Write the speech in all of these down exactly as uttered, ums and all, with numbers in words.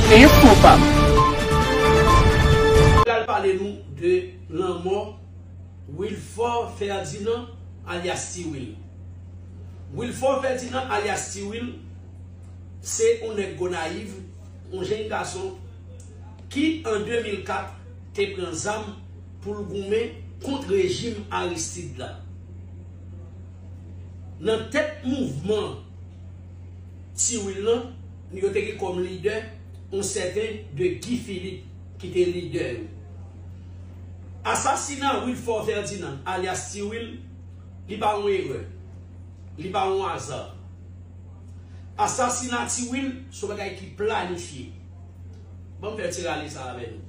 Enfo pa m. Pral pale nou de lanmò Wilfort Ferdinand alyas Ti Wil. Wilfort Ferdinand alyas Ti Wil se yon nèg Gonayiv, yon jenn gason ki an de mil kat te pran zam pou l goumen kont rejim Aristide la. Nan tèt mouvman Ti Wil lan, yo te gen kòm lidè yon sèten de Guy Philippe ki te lidè yo. Asasina Wilfort Ferdinand alyas Ti Wil, li pa yon erè, li pa yon aza. Asasina Ti Wil se yon bagay ki planifye. Ban m fè ti rale sa avè nou.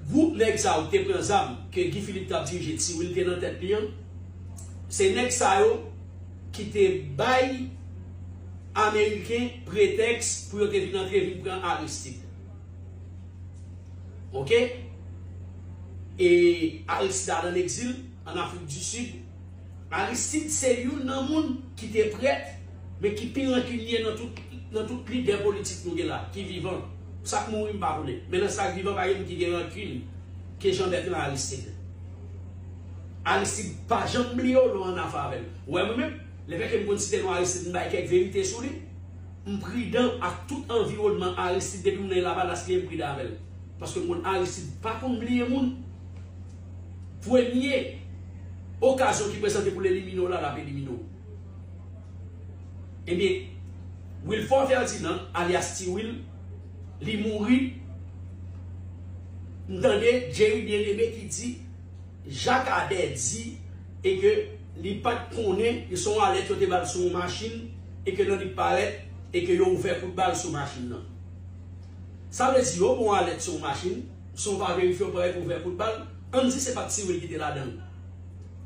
Gwoup nèg sa yo ki te pran zam ke Guy Philippe t ap dirije, Ti Wil te nan tèt li an, se nèg sa yo ki te bay Ameriken pretèks pou yo te vin antre vin pran Aristide. Oke? E Aristide al an egzil an Afrik di Sid. Aristide se youn nan moun ki te prèt, men ki pi rankinye nan tout, nan tout lidè politik nou gen la, ki vivan. Sa k mouri, m pa konnen. Men nan sa k vivan, pa gen moun ki gen rankin ke Jean Bertrand Aristide. Aristide pa janm bliye w lè w ann afè avè l. Ou wè mwen menm, lefètke m konn site non Aristide, m bay kèk verite sou li. M pridan ak tout anviwònman Aristide, depi m nan Lavalas li ye, m pridan avè l. Paske m konn Aristide pa konn bliye moun. Premye okazyon ki prezante pou l elimine w la, l ap elimine w. Ebyen, Wilfort Ferdinand, alyas Ti Wil, li mouri. M tande Jerry Bien-Aimé ki di, Jakadè di e ke li pa t konnen, e se yon alèt yo te ba l sou yon machin, e ke lè li parèt, e ke yo ouvè kout bal sou machin nan. Sa vle di yo ba w alèt sou yon machin, san w pa verifye, w parèt ouvè kout bal, ann di se pa t Ti Wil ki te ladan l.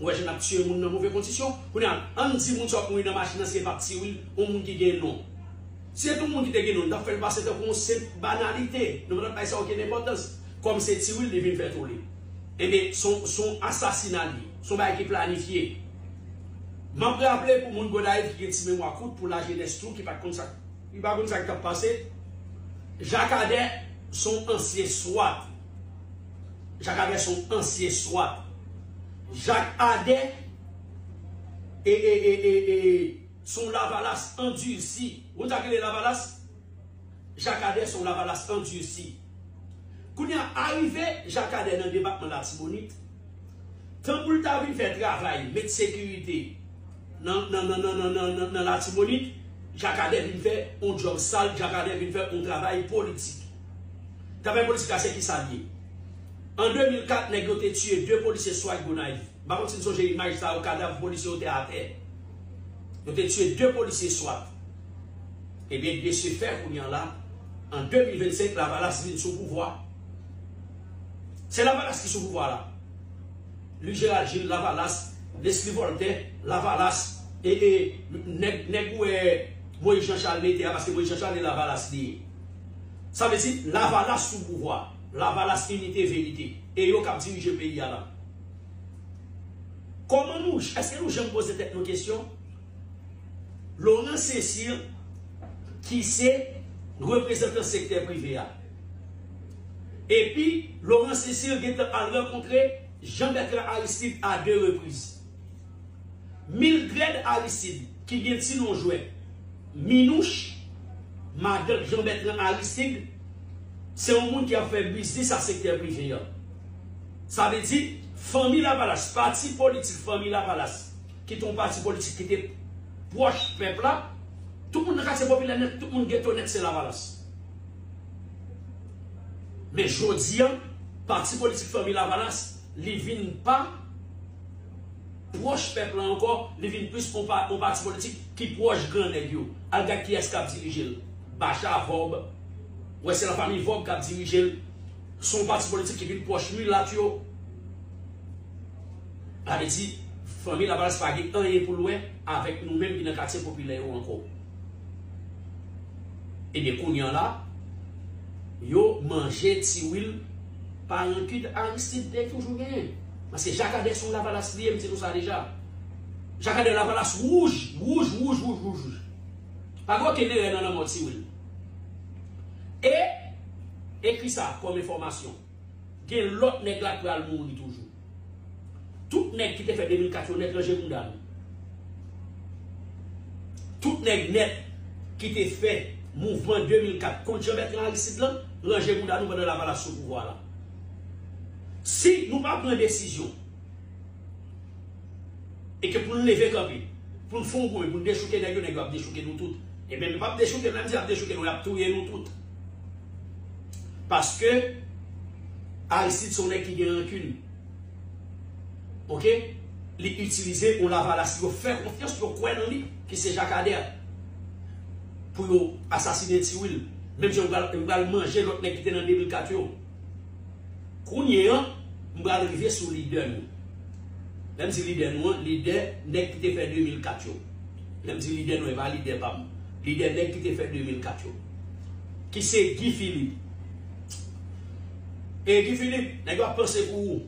Ou wè jan n ap tiye moun nan move kondisyon? Kounye a, ann di moun sa w ap mouri nan machin nan, se pa t Ti Wil, yon moun ki gen non. Si se t yon moun ki te gen non, n t ap fè l pase tankou yon senp banalite. Nou pa t ap bay sa okenn enpòtans. Kòm se Ti Wil, li vin fè tole. Ebyen, se yon, se yon asasina li ye. Se yon bagay ki planifye. M ap raple pou moun Gonayiv ki gen ti memwa kout, pou lajenès tou, ki pa t konn sa, ki pa konn sa k t ap pase. Jakadè se yon ansyen swat. Jakadè se yon ansyen swat. Jakadè e, e, e, e, e, se yon Lavalas andisi. Ou konn sa k rele Lavalas? Jakadè se yon Lavalas andisi. Kounye a, arive Jakadè nan depatman Latibonit, tan pou l ta vin fè travay, met sekirite nan, nan, nan Latibonit, Jakadè vin fè yon djòb sal, Jakadè vin fè yon travay politik. Travay politik la, se ki sa l ye? An de mil kat, nèg yo te tiye de polisye swat Gonayiv. M pa konn si n sonje imaj sa yo, kadav polisye yo te atè. Yo te tiye de polisye swat. Ebyen, de se fè, kounye a la, an de mil vennsenk, Lavalas vin sou pouvwa. Se Lavalas ki sou pouvwa la. Louis Gérald Gilles, Lavalas, Leslie Voltaire, Lavalas, e, e, nèg, nèg ou wè Moïse Jean Charles mete a, paske Moïse Jean Charles e Lavalas li ye. Sa vle di, Lavalas sou pouvwa. Lavalas, inite, verite. E yo k ap dirije peyi a la. Kòman nou, èske nou janm poze tèt nou kesyon? Laurent Cécile, ki se reprezantan sektè prive a. Epi, Laurent Cécile gentan al rankontre Jean Bertrand Aristide a de repriz. Mildred Aristide, ki gen ti non jwèt Minouche, madanm Jean Bertrand Aristide, se yon moun ki ap fè biznis ak sektè prive a. Sa vle di, fanmi Lavalas, pati politik fanmi Lavalas, ki te yon pati politik ki te pwòch pèp la, tout moun nan katye popilè nèt, tout moun geto nèt, se Lavalas. Men jodi a, pati politik fanmi Lavalas, li vin pa pwòch pèp la ankò, li vin plis yon pa-, yon pati politik ki pwòch gran nèg yo. Al gad kiyès k ap dirije l. Bacha, Vòb. Ou wè, se la fanmi Vòb k ap dirije l. Se yon pati politik ki vin pwòch milat yo. Sa vle di, fanmi Lavalas pa gen anyen pou l wè avèk nou menm ki nan katye popilè yo ankò. Ebyen, kounye a la, yo manje Ti Wil pa rankin Aristide te toujou genyen. Paske Jakadè se yon Lavalas li ye, m di nou sa deja. Jakadè Lavalas wouj, wouj, wouj, wouj, wouj, wouj. Pa gen okenn erè nan lanmò Ti Will. E, ekri sa kòm enfòmasyon. Gen lòt nèg la k pral mouri toujou. Tout nèg ki te fè de mil kat yo nèt ranje bounda nou. Tout nèg nèt ki te fè mouvman de mil kat kont Jean Bertrand Aristide lan, ranje bounda nou pandan Lavalas sou pouvwa la. Si nou pa pran desizyon, e ke pou n leve kanpe, pou n fè yon goumen, pou n dechouke nèg yo, nèg yo ap dechouke nou tout. Ebyen, yo p ap dechouke, menm si y ap dechouke nou, y ap touye nou tout. Paske Aristide se yon nèg ki gen rankin. Oke? Li itilize yon Lavalas yo fè konfyans, yo kwè nan li, ki se Jakadè, pou yo asasinen Ti Will. Menm jan yo pral, yo pral manje lòt nèg ki te nan de mil kat yo. Kounye an, m pral rive sou lidè nou. Lè m di lidè nou an, lidè nèg ki te fè de mil kat yo. Lè m di lidè nou, e pa lidè pa m. Lidè nèg ki te fè de mil kat yo. Ki se Guy Philippe. E Guy Philippe, nèg yo ap panse pou ou.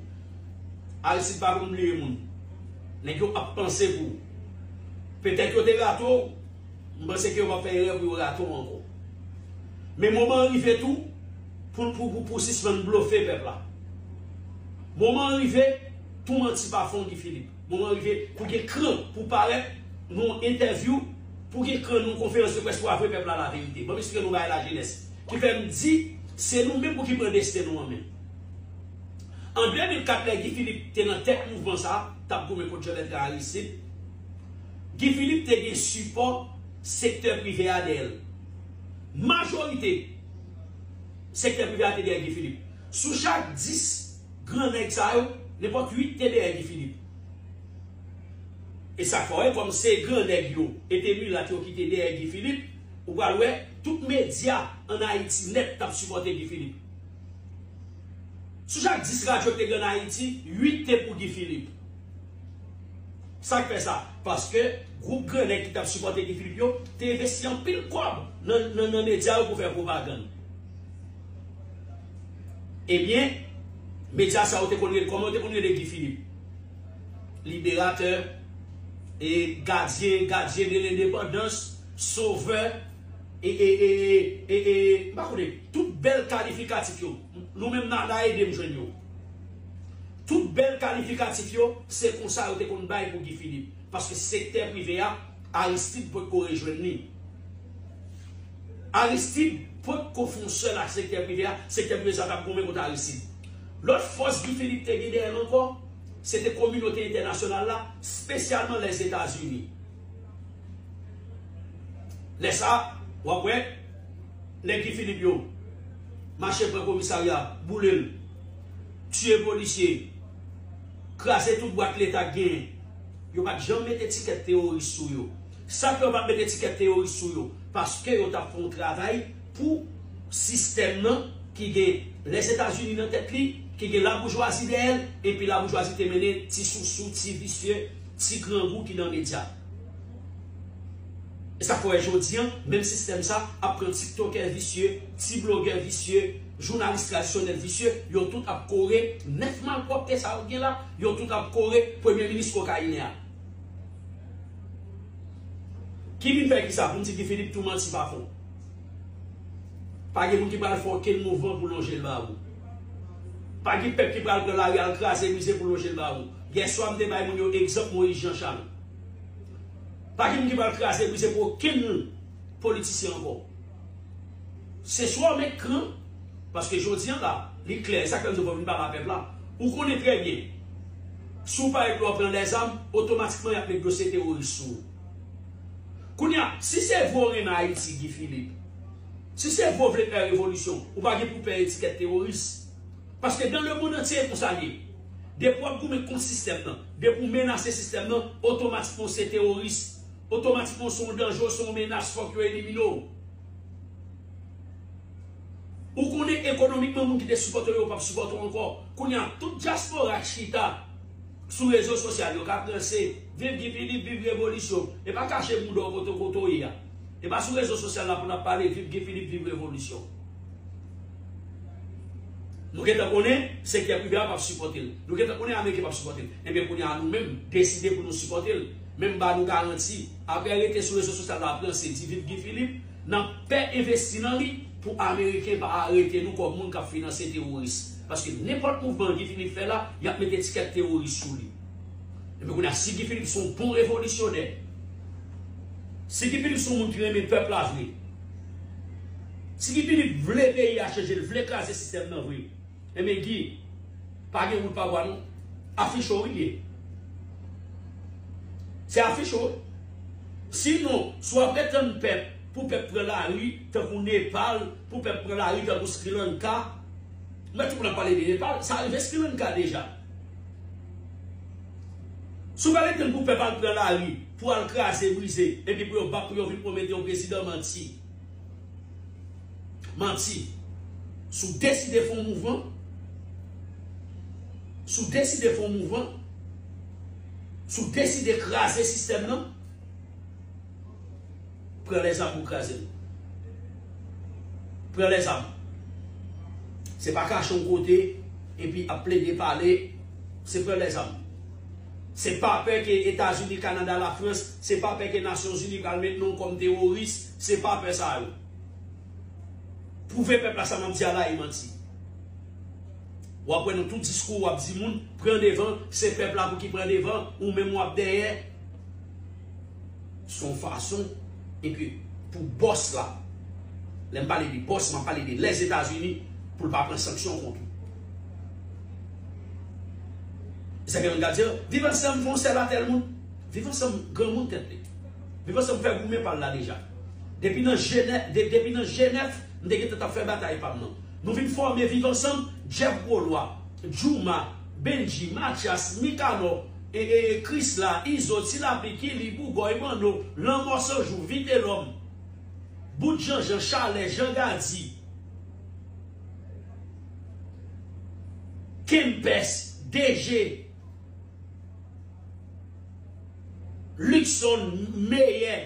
Aristide pa konn bliye moun. Nèg yo ap panse pou ou. Petèt yo te rate w, m panse ke yo p ap fè erè pou yo rate w ankò. Men moman an rive tou pou, pou, pou, pou sispann blofe pèp la. Moman an rive pou manti pa fon Guy Philippe. Moman an rive pou gen kran pou parèt nan yon entèvyou, pou gen kran nan yon konferans de près pou avwe pèp la laverite. Ban m eksplike nou bagay lajenès. Ki fè m di, se nou menm pou ki pran desten nou an men. An de mil kat, lè Guy Philippe te nan tèt mouvman sa a, t ap goumen kont Jean Bertrand Aristide, Guy Philippe te gen sipò sektè prive a dèyè l. Majorite sektè prive a te dèyè Guy Philippe. Sou chak dis gran nèg sa yo, nenpòt uit te dèyè Guy Philippe. E sa k fè w wè, kòm se gran nèg yo e te milat yo ki te dèyè Guy Philippe, ou pral wè tout medya ann Ayiti nèt t ap sipòte Guy Philippe. Sou chak dis radyo ki te gen ann Ayiti, uit te pou Guy Philippe. Sa k fè sa? Paske gwoup gran nèg ki t ap sipòte Guy Philippe yo te envesti anpil kòb nan, nan, nan medya yo pou fè pwopagann. Ebyen, medya sa yo te konn rele, kòman yo te konn rele Guy Philippe? Liberatè, e gadyen, gadyen de lendepandans, sovè, e, e, e, e, e, m pa konnen, tout bèl kalifikatif yo. Nou menm, Nada ede m jwenn yo. Tout bèl kalifikatif yo, se konsa yo te konn bay pou Guy Philippe. Paske sektè prive a, Aristide potko rejwenn li. Aristide potko fè yon sèl ak sektè prive a, sektè prive sa t ap goumen kont Aristide. Lòt fòs Guy Philippe te gen dèyè l ankò, se te kominote entènasyonal la, espesyalman Lèzetazini. Lè sa a, w ap wè, nèg Guy Philippe yo mache pran komisarya, boule l, tiye polisye, kraze tout bwat leta k genyen. Yo pa t janm met etikèt teworis sou yo. Sa k fè yo pa t met etikèt teworis sou yo? Paske yo t ap fè yon travay pou sistèm nan ki gen Lèzetazini nan tèt li, ki gen laboujwazi dèyè l, epi laboujwazi te mennen ti sousou, ti visye, ti grangou ki nan medya. E sa k fè w wè jodi a, menm sistèm sa ap pran tiktokè visye, ti blogè visye, jounalis tradisyonèl visye, yo tout ap kore nèf malpwòpte sa yo gen la, yo tout ap kore premye minis kokayinè a. Ki vin fè ki sa pou m di Guy Philippe tou manti pa fon. Pa gen moun ki pral fè okenn mouvman pou lonje l ba ou. Pa gen pèp ki pral pran lari al kraze brize pou lonje l ba ou. Yèswa m te bay moun yo egzanp Moïse Jean Charles. Pa gen moun ki pral kraze brize pou okenn politisyen ankò. Se swa w met kran, paske jodi a la, li klè, e sa k fè m di w fò w vin pale a pèp la. Ou konnen trè byen, si w pa epi w ap pran lèzam, otomatikman y ap met dosye teworis sou ou. Kounye a, si se vre w renmen Ayiti, Guy Philippe, si se vre w vle fè revolisyon, ou pa gen pou pè etikèt teworis. Paske dans le monde entier e konsa l ye. Depi w ap goumen kont sistèm nan, depi w menase sistèm nan, otomatikman w se teworis. Otomatikman w se yon danje, w se yon menas, fòk yo elimine w. Ou konnen ekonomikman moun ki te sipòte w yo p ap sipòte w ankò. Kounye a, tout dyaspora k chita sou rezo sosyal yo k ap lanse, viv Guy Philippe, viv revolisyon. E pa kache bouda w kote, kote w ye a. E pa sou rezo sosyal la pou n ap pale, viv Guy Philippe, viv revolisyon. Nou gentan konnen sektè prive a p ap sipòte l. Nou gentan konnen Ameriken p ap sipòte l. Ebyen, kounye a, nou menm, deside pou nou sipòte l. Men m ba nou garanti, apre rete sou rezo sosyal la ap ranse di viv Guy Philippe, n ap pè envesti nan li pou Ameriken pa arete nou kòm moun k ap finanse teworis. Paske nenpòt mouvman Guy Philippe fè la, y ap met etikèt teworis sou li. Epi kounye a, si Guy Philippe se yon bon revolisyonè, si Guy Philippe se yon moun ki renmen pèp la vre, si Guy Philippe vle peyi a chanje, l vle kraze sistèm nan vre, enben Guy, pa gen wout pa bwa non. Afich ou wi l ye. Se afich ou. Sinon, si w ap ret tann pèp, pou pèp pran lari tankou Nepal, pou pèp pran lari tankou Sri Lanka, men tout moun ap pale de Nepal, sa rive Sri Lanka deja. Si w pral ret tann pou pèp al pran lari, pou al kraze, brize, epi pou yo bat, pou yo vin pwomete yon prezidan, manti. Manti. Si w deside fè yon mouvman, si w deside fè yon mouvman, si w deside kraze sistèm nan, pran lèzam pou kraze l. Pran lèzam. Se pa kache yon kote epi ap plede pale, se pran lèzam. Se pa pè ke Etazini, Kanada, Lafrans, se pa pè ke Nasyonzini pral met non kòm teworis, se pa pè sa yo. Pwouve pèp la sa m ap di a la e manti. W ap wè nan tout diskou w ap di moun, pran devan, se pèp la pou ki pran devan, ou menm w ap dèyè. Se yon fason, e ke pou bòs la, lè m pale de bòs, m ap pale de Lèzetazini, pou l pa pran sanksyon kont ou. E sa ke moun ka di, viv ansanm, fè yon sèl a tèl moun. Viv ansanm, granmoun tèt li. Viv ansanm fè goumen pa l la deja. Depi nan Jenè-, de-, depi nan Jenèf, m te gentan t ap fè batay pa m nan. Nou vin fòme Viv Ansanm, Jeff Grolwa, Djouma, Bendji, Mathias, Mikanò, e, e, Krisla, Izo, Ti Lapli, Kili, Bougòy, Manno, Lanmò Sanjou, Vitelòm, Bout Janjan, Chalè, Jan Gadi, Kempès, D G, Luckson, Meyè,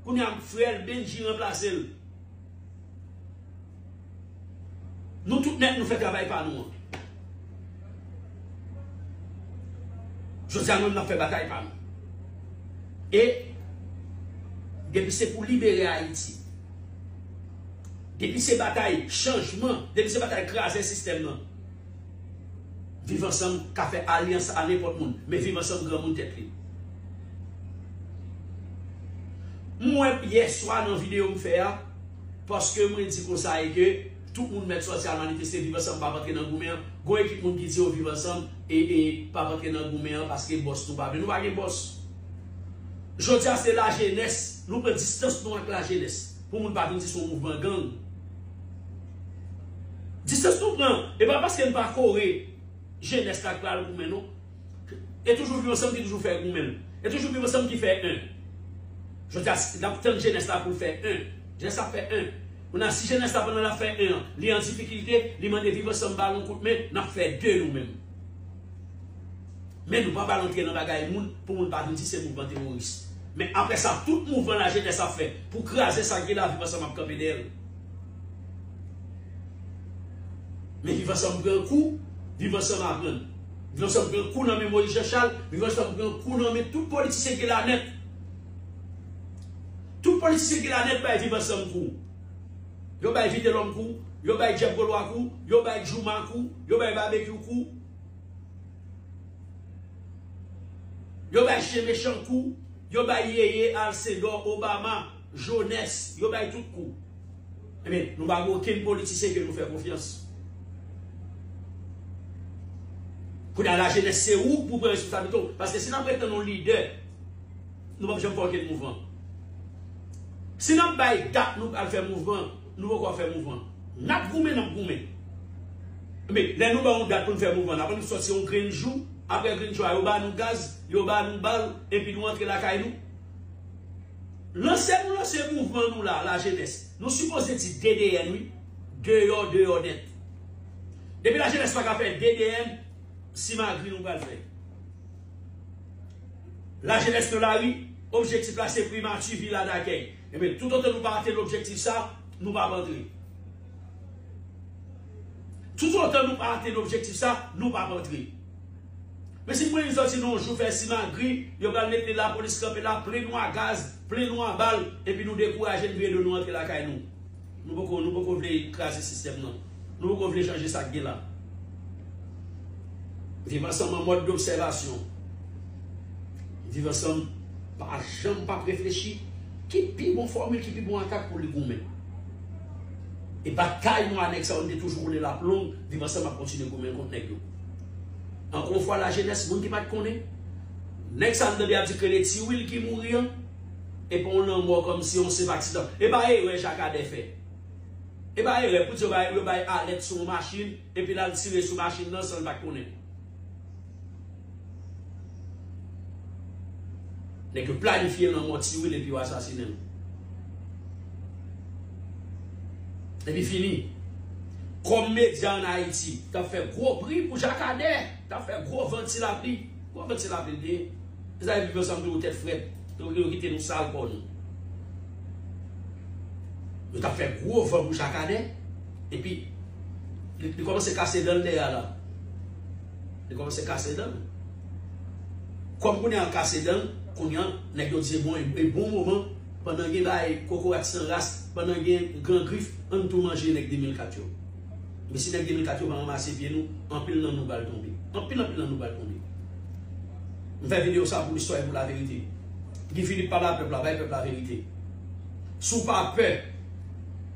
kounye a frè l Bendji ranplase l. Nou tout nèt nou fè travay pa nou an. Jodi a nou menm n ap fè batay pa nou. E depi se pou libere Ayiti, depi se batay chanjman, depi se batay kraze sistèm nan, Viv Ansanm ka fè alyans a nenpòt moun, men Viv Ansanm granmoun tèt li. M wè yè swa nan videyo m fè a, paske mwen di konsa e ke tout moun mèt sòti a manifeste, Viv Ansanm p ap antre nan goumen an. Gon ekip moun ki di yo Viv Ansanm e, e p ap antre nan goumen an paske bòs nou pa vle. Nou pa gen bòs. Jodi a se lajenès, nou pran distans nou ak lajenès. Pou moun pa vin di se yon mouvman gang. Distans nou pran, e pa paske n pa kore jenès la k pral goumen non. E toujou Viv Ansanm ki toujou fè goumen l. E toujou Viv Ansanm ki fè en. Jodi a, n ap tann jenès la pou l fè en. Jenès la fè en. Kounye a, si jenès la pandan l ap fè en an, li an difikilte, li mande Viv Ansanm ba l yon kout men, n ap fè de nou menm. Men nou pa pral antre nan bagay moun pou moun pa vin di se mouvman teworis. Men apre sa, tout mouvman lajenès ap fè pou kraze sa k gen la, Viv Ansanm ap kanpe dèyè l. Men Viv Ansanm pran kou, Viv Ansanm aprann. Viv Ansanm pran kou nan men Moyiz Janchal, Viv Ansanm pran kou nan men tout politisyen ki la nèt. Tout politisyen ki la nèt bay Viv Ansanm kou. Yo bay Vitelòm kou, yo bay Jeff Grolwa kou, yo bay Djouma kou, yo bay Babekyou kou. Yo bay Chen Mechan kou, yo bay Yeye, Alcindor, Obama, Jones, yo bay tout kou. Ebyen, nou pa gen okenn politisyen ke nou fè konfyans. Kounye a, lajenès, se ou pou pran responsablite w. Paske si n ap ret tann yon lidè, nou p ap janm fè okenn mouvman. Si n ap bay dat nou pral fè mouvman, nou poko fè mouvman. N ap goumen, n ap goumen. Men, lè nou bay yon dat pou n fè mouvman, n ap annik sòti yon grenn jou, apre grenn jou a, yo ba nou gaz, yo ba nou bal, epi nou antre lakay nou. Lanse nou lanse mouvman nou la, lajenès. Nou sipoze di D D N, wi. Deyò, deyò nèt. Depi lajenès pa ka fè D D N, simagri nou pral fè. Lajenès nan lari, objektif la se primati, vila dakèy. Ebyen, toutotan nou pa atenn objektif sa, nou p ap antre. Toutotan nou pa atenn objektif sa, nou p ap antre. Men si Moyiz sòti nan yon jou fè simagri, yo pral mete lapolis kanpe la, plen nou a gaz, plen nou a bal, epi nou dekouraje, n vire do nou antre lakay nou. Nou poko, nou poko vle kraze sistèm nan. Nou poko vle chanje sa k gen la. Viv ansanm an mòd dobsèvasyon. Viv ansanm pa janm p ap reflechi ki pi bon fòmil, ki pi bon atak pou li goumen. E batay nou a nèg sa yo, nou te toujou konnen l ap long, Viv Ansanm ap kontinye goumen kont nèg yo. Ankò yon fwa, lajenès, moun ki pa t konnen, nèg sa n tande ap di ke se Ti Wil ki mouri an, e pa yon lanmò kòmsi yon senp aksidan. E pa erè Jakadè fè. E pa erè, pou di yo bay, yo bay alèt sou yon machin, epi l al tire sou machin nan san l pa t konnen. Nèg yo planifye lanmò Ti Wil epi yo asasinen l. Epi fini. Kòm medya ann Ayiti, t ap fè gwo bri pou Jakadè, t ap fè gwo van ti lapli. Gwo van ti lapli l te ye. Se sa epi Viv Ansanm toujou tèt frèt. Yo, yo kite nou sal kò nou. Yo t ap fè gwo van pou Jakadè. Epi, li, li kòmanse kase dan l dèyè a la. Li kòmanse kase dan l. Kòm kounye a l kase dan l, kounye a, nèg yo di se bon, e, e bon moman, pandan gen bagay kokorat san ras, pandan gen gran grif, ann tou manje nèg de mil kat yo. Men si nèg de mil kat yo pa ranmase pye nou, anpil nan nou pral tonbe. Anpil, anpil nan nou pral tonbe. M fè videyo sa pou listwa e pou laverite. Guy Philippe pale a pèp la, bay pèp la verite. Si w pa pè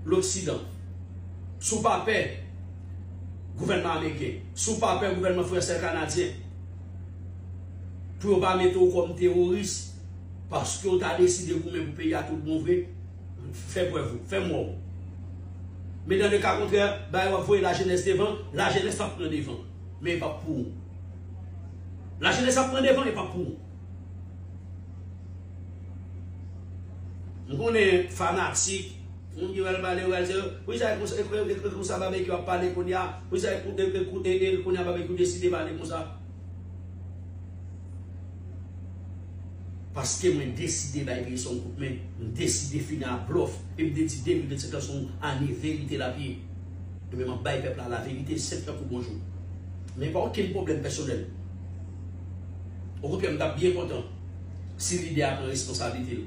Loksidan, si w pa pè gouvènman ameriken, si w pa pè gouvènman fransè, kanadyen, pou yo pa mete w kòm teworis, paske w ta deside goumen pou peyi a tout bon vre, fè prèv ou, fè m wè w. Men dans le cas contraire, bagay w ap voye lajenès devan, lajenès ap pran devan. Men e p ap pou ou. Lajenès ap pran devan, e p ap pou ou. M konnen fanatik, moun ki wè l pale, wè l se, poukisa e konsa, e, e, e konsa Babekyou ap pale kounye a, poukisa e, e, e, e, e kounye a Babekyou deside pale konsa. Paske mwen deside bay peyi sa yon kout men, m deside fini a blòf, e m te di de mil vennsenk lan se yon ane verite l ap ye. Ebyen, m ap bay pèp la laverite, senp tankou bonjou. Men pa okenn pwoblèm pèsonèl. Okontrè, m t ap byen kontan si lidè a pran responsablite l.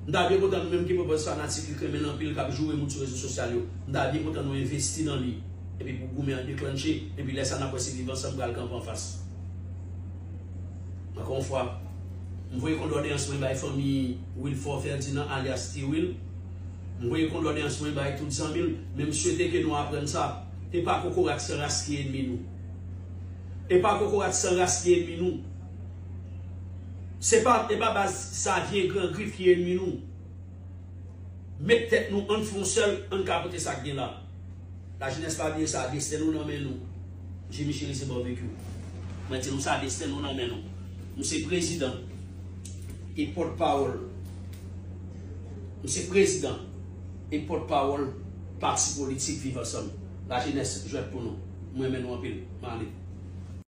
M ta byen kontan nou menm ki pwopòz fanatik li k renmen l anpil, k ap joure moun sou rezo sosyal yo. M ta byen kontan nou envesti nan li. Epi pou goumen an deklanche, epi lè sa n ap wè si Viv Ansanm pral kanpe anfas. Ankò yon fwa, m voye kondoleyans mwen bay fanmi Wilfort Ferdinand alyas Ti Wil. M voye kondoleyans mwen bay tout zanmi l, men m swete ke nou aprann sa. E pa kokorat san ras ki enmi nou. E pa kokorat san ras ki enmi nou. Se pa, e pa baz sa vye gran grif ki enmi nou. Met tèt nou, ann fè yon sèl, ann ka pote sa k gen la. Lajenès, pa bliye sa, desten nou nan men nou. Jimmy Chérizier Barbecue. Mwen di nou sa, desten nou nan men nou. Nou se prezidan e pòtpawòl. Nou se prezidan e pòtpawòl pati politik Viv Ansanm. Lajenès, jwèt pou nou. Mwen renmen nou anpil. Mwen ale.